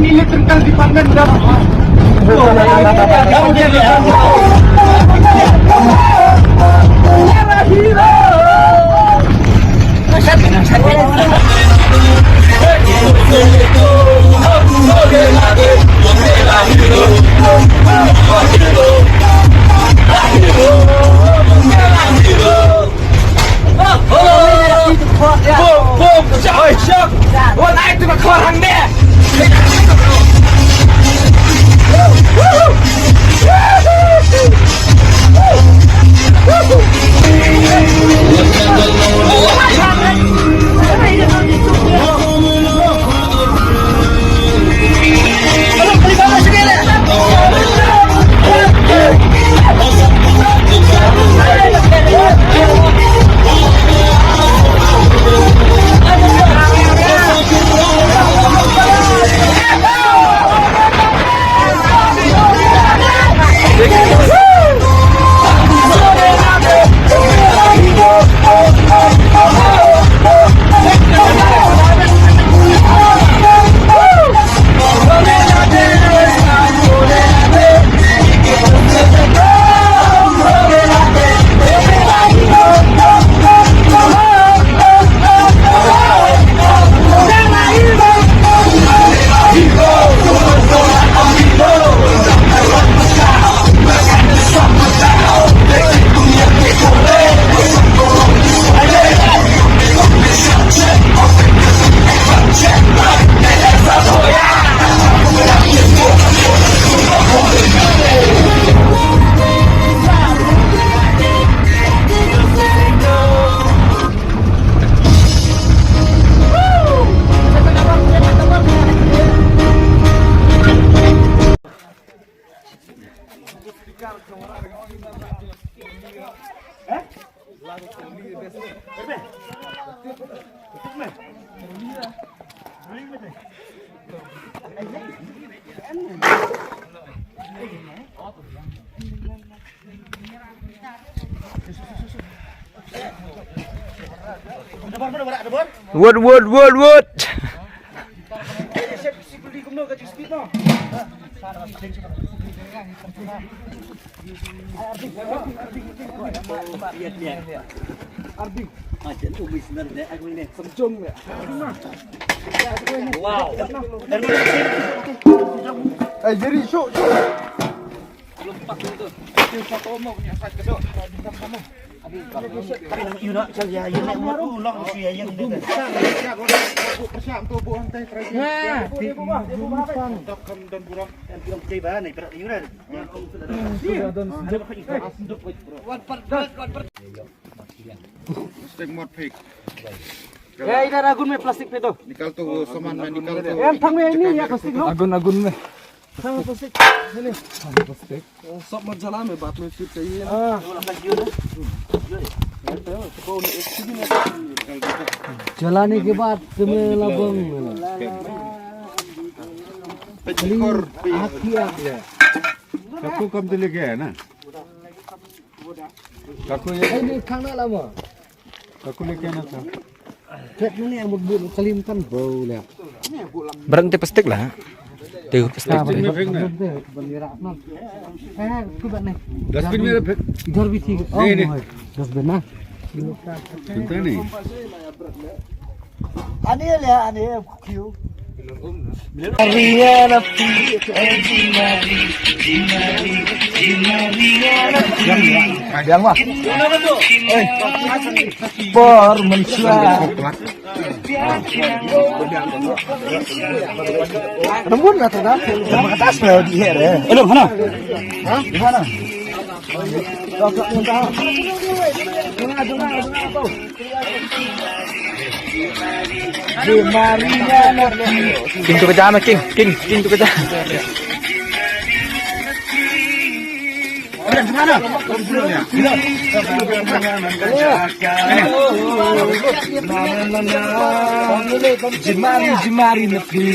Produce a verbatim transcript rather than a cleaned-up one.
Electrical department dah. Wot, wot, wot, wot. Wow. Eh, jadi, syuk, syuk. Stek mot pik. Ya, इधर आगुन में प्लास्टिक पे दो। निकाल तो वो सामान में निकाल तो। Em, thang में नहीं, या प्लास्टिक लो। आगुन, आगुन में। Thang में प्लास्टिक। Sini. Thang में प्लास्टिक। सब मत जला, मैं बाद में फिर चाहिए। हाँ। जलाने के बाद तुम्हें लबंग मिला। Pechikor. आखी आ गया। सबको कम तो लेके आया ना? Ka kut ïa. Ai, ni khang na lama. Ka kut ïa kane ka. Kek ni ni mut bu kalim kan bau ïa. Berang te plastik lah. Te plastik. Ban ïa rak non. Eh, tu ban ni. Dustbin ni dah. Idhar bhi thik. Oh, ni, ni. Dustbin na. Tengok ni. Ani le, ani khiu. Biang wah. Oi. Por mensia. Nembun lah tu dah. Nama kata asal di here. Hello, mana? Hah? Di mana? King tu ka jam, King, King, King tu ka jam. Jemari, jemari, nepi.